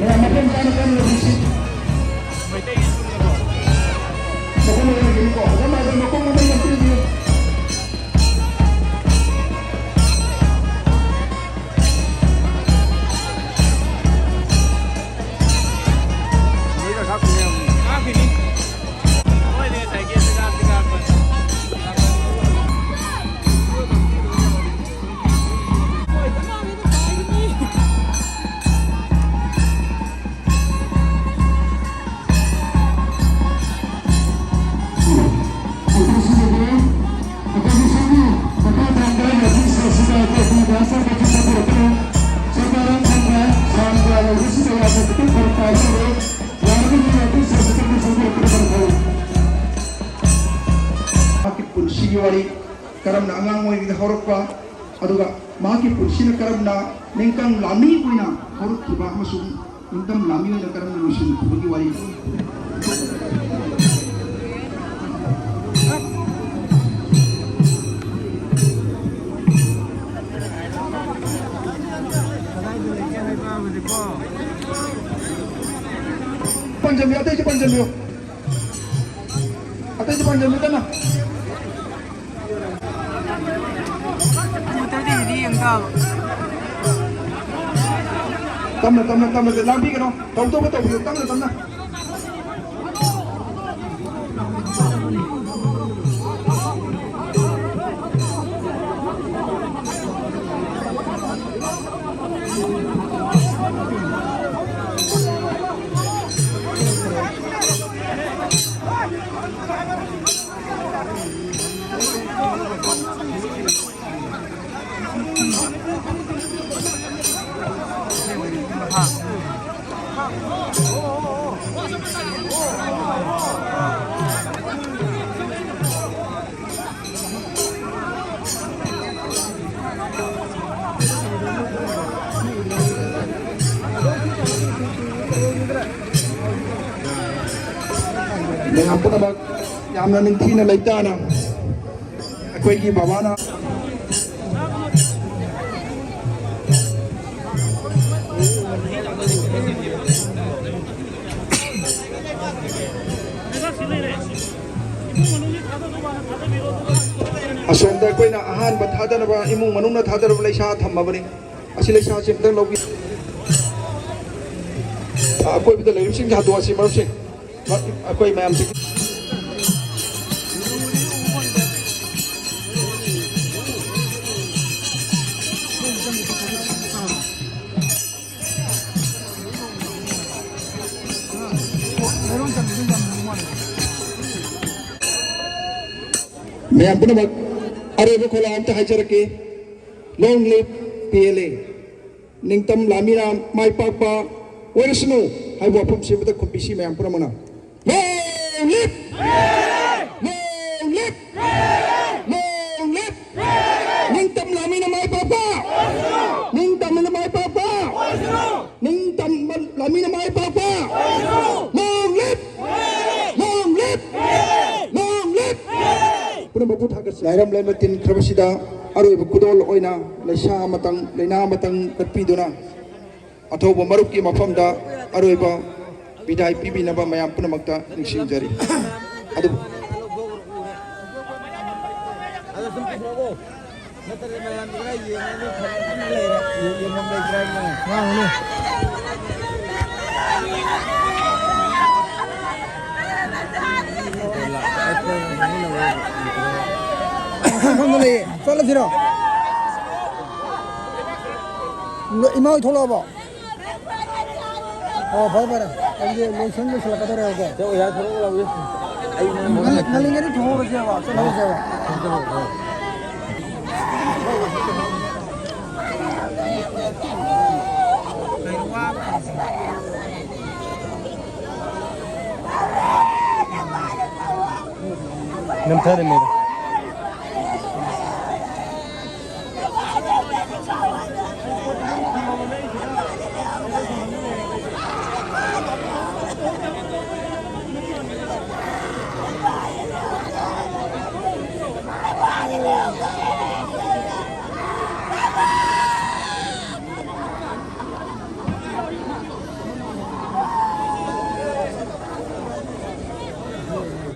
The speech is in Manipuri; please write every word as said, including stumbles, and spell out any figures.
ꯃꯌꯥꯝ ꯃꯐꯝ ꯆꯥꯅ ꯀꯟꯅ ꯂꯩꯁꯤ꯫ ꯃꯈꯣꯡ ꯃꯈꯩ ꯌꯥꯝ ꯄꯤꯕꯤꯌꯨ꯫ ꯃꯍꯥꯛꯀꯤ ꯄꯨꯟꯁꯤꯒꯤ ꯋꯥꯔꯤ, ꯀꯔꯝꯅ ꯑꯉꯥꯡ ꯑꯣꯏꯔꯤꯉꯩꯗ ꯍꯧꯔꯛꯄ, ꯑꯗꯨꯒ ꯃꯍꯥꯛꯀꯤ ꯄꯨꯟꯁꯤꯅ ꯀꯔꯝꯅ ꯅꯤꯡꯇꯝ ꯂꯥꯟꯃꯤ ꯑꯣꯏꯅ ꯍꯧꯔꯛꯈꯤꯕ ꯑꯃꯁꯨꯡ ꯅꯤꯡꯇꯝ ꯂꯥꯟꯃꯤ ꯑꯣꯏꯅ ꯀꯔꯝꯅ ꯂꯣꯏꯁꯤꯟꯈꯤꯕꯒꯤ ꯋꯥꯔꯤ꯫ ꯄꯟꯖꯟꯕꯤꯌꯨ, ꯑꯇꯩꯁꯨ ꯄꯟꯖꯟꯕꯤꯌꯨ꯫ ꯑꯇꯩꯁꯨ ꯄꯟꯖꯟꯕꯤꯌꯨ ꯀꯟꯅ꯫ ꯇꯞꯅ, ꯇꯞꯅ, ꯇꯞꯅ, ꯂꯥꯡꯕꯤꯒꯅꯣ꯫ ꯇꯧꯗꯧꯕ ꯇꯧꯕꯤꯌꯨ, ꯇꯞꯅ, ꯇꯞꯅ꯫ ꯃꯌꯥꯝ ꯄꯨꯝꯅꯃꯛ ꯌꯥꯝꯅ ꯅꯤꯡꯊꯤꯅ ꯂꯩꯇꯥꯅ ꯑꯩꯈꯣꯏꯒꯤ ꯕꯕꯥꯅ ꯑꯁꯣꯝꯗ ꯑꯩꯈꯣꯏꯅ ꯑꯍꯥꯟꯕ ꯊꯥꯗꯅꯕ, ꯏꯃꯨꯡ ꯃꯅꯨꯡꯅ ꯊꯥꯗꯅꯕ ꯂꯩꯁꯥ ꯊꯝꯃꯕꯅꯤ꯫ ꯑꯁꯤ ꯂꯩꯁꯥꯁꯤ ꯑꯝꯇꯪ ꯂꯧꯕꯤ꯫ ꯑ, ꯑꯀꯣꯏꯕꯗ ꯂꯩꯔꯤꯕꯁꯤꯡꯁꯦ ꯍꯟꯗꯣꯛꯑꯁꯤ, ꯃꯔꯨꯞꯁꯤꯡ꯫ ꯑꯩꯈꯣꯏ ꯃꯌꯥꯝꯁꯤ꯫ ꯃꯌꯥꯝ ꯄꯨꯝꯅꯃꯛ ꯑꯔꯣꯏꯕ ꯈꯣꯜꯂꯥꯎ ꯑꯝꯇ ꯍꯥꯏꯖꯔꯛꯀꯦ꯫ Long live P L A꯫ ꯅꯤꯡꯇꯝ ꯂꯥꯟꯃꯤꯅ ꯃꯥꯏ ꯄꯥꯛꯄ ꯑꯣꯏꯔꯁꯅꯨ ꯍꯥꯏꯕ ꯋꯥꯐꯝꯁꯤꯃꯇ ꯈꯨꯝꯕꯤꯁꯤ ꯃꯌꯥꯝ ꯄꯨꯝꯅꯃꯛꯅ꯫ Long live! Long live! Long live! ꯅꯤꯡꯇꯝ ꯂꯥꯟꯃꯤꯅ ꯃꯥꯏ ꯄꯥꯛꯄ! ꯅꯤꯡꯇꯝꯕꯅ ꯃꯥꯏ ꯄꯥꯛꯄ! ꯅꯤꯡꯇꯝꯕ ꯂꯥꯟꯃꯤꯅ ꯃꯥꯏ ꯄꯥꯛꯄ! Long live! Long live! Long live! ꯄꯨꯝꯅꯃꯛꯄꯨ ꯊꯥꯒꯠꯆꯔꯤ꯫ ꯂꯥꯏꯔꯝ ꯂꯩꯃ ꯇꯤꯟꯈ꯭ꯔꯕꯁꯤꯗ ꯑꯔꯣꯏꯕ ꯈꯨꯗꯣꯜ ꯑꯣꯏꯅ ꯂꯩꯁꯥ ꯑꯃꯇꯪ, ꯂꯩꯅꯥ ꯑꯃꯇꯪ ꯀꯠꯄꯤꯗꯨꯅ ꯑꯊꯧꯕ ꯃꯔꯨꯞꯀꯤ ꯃꯐꯝꯗ ꯑꯔꯣꯏꯕ ꯕꯤꯗꯥꯏ ꯄꯤꯕꯤꯅꯕ ꯃꯌꯥꯝ ꯄꯨꯝꯅꯃꯛꯇ ꯅꯤꯡꯁꯤꯡꯖꯔꯤ꯫ ꯑꯗꯨꯕꯨ ꯁꯣꯝꯗ ꯂꯩꯌꯦ꯫ ꯆꯠꯂꯁꯤꯔꯣ? ꯂꯣ-, ꯏꯃꯥ ꯍꯣꯏ ꯊꯣꯛꯂꯛꯑꯕꯣ? ꯑꯣ, ꯐꯔꯦ, ꯐꯔꯦ꯫ ꯑꯗꯨꯗꯤ ꯂꯣꯏꯁꯟ-, ꯂꯣꯏꯁꯜꯂꯛꯀꯗꯧꯔꯦꯕꯀꯣ꯫ ꯆꯦ ꯑꯣꯖꯥ ꯊꯣꯛꯂꯛꯎ ꯂꯥꯎꯁꯦ꯫ ꯑꯩ ꯉꯜꯂꯤ-, ꯉꯜꯂꯤꯉꯩꯗ ꯊꯣꯛꯍꯧꯔꯁꯦꯕ, ꯆꯠꯍꯧꯔꯁꯦꯕ꯫ ꯅꯝꯊꯔꯦ ꯃꯦꯗꯥꯝ꯫